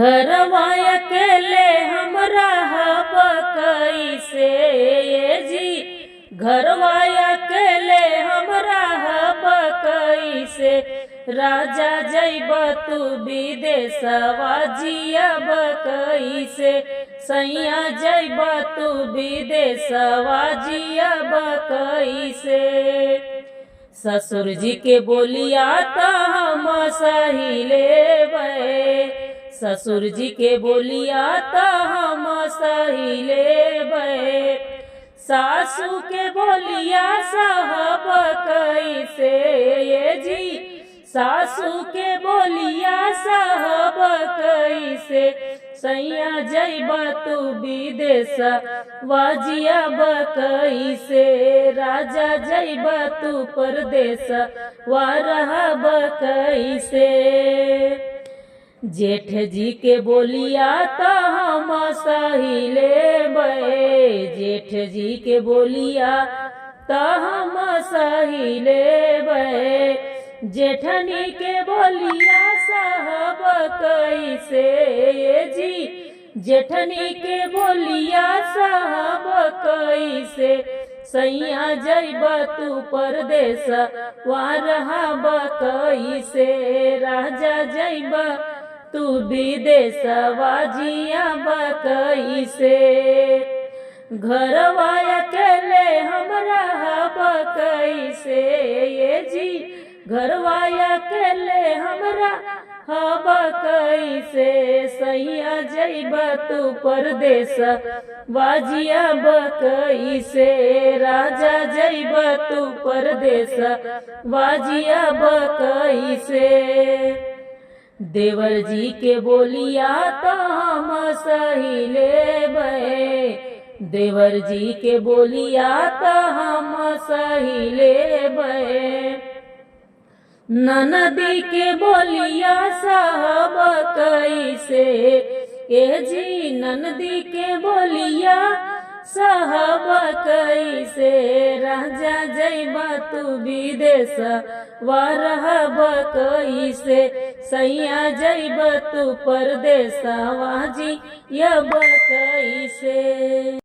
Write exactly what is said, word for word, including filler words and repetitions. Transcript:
घरवा अकेले हम रहब कैसे, ए जी, घरवा अकेले हम रहब कैसे, राजा जइब तू विदेशवा जियब कैसे, सैया जइब तू विदेशवा जियब कैसे। ससुर जी के बोलिया त हम सही लेबै, ससुर जी के बोलिया त हम सही लेबै। सासू के बोलिया सहब कैसे, ए जी, सासू के बोलिया सहब कैसे, सैया जइब तू विदेशवा जियब कैसे, राजा जइब तू परदेशवा रहब कैसे। जेठ जी के बोलिया त हम सही लेबै, जेठ जी के बोलिया त हम सही लेबै। जेठनी के बोलिया सहब कैसे, ए जी, जेठनी के बोलिया सहब कैसे, सैया जइब तू परदेशवा रहब कैसे, राजा जइब तू विदेशवा जियब कैसे। घरवा अकेले हम रहब कैसे, ए जी, घरवा अकेले हम रहब कैसे, सैया जइब तू परदेशवा जियब कैसे, राजा जइब तू परदेशवा जियब कैसे। देवर जी के बोलिया त हम सही लेबै, देवर जी के बोलिया त हम सही लेबै। ननदी के बोलिया सहब कैसे, ए जी, ननदी के बोलिया सहब कैसे, राजा जइब तू विदेशवा रहब कैसे, सैया जइब तू परदेशवा जियब कैसे।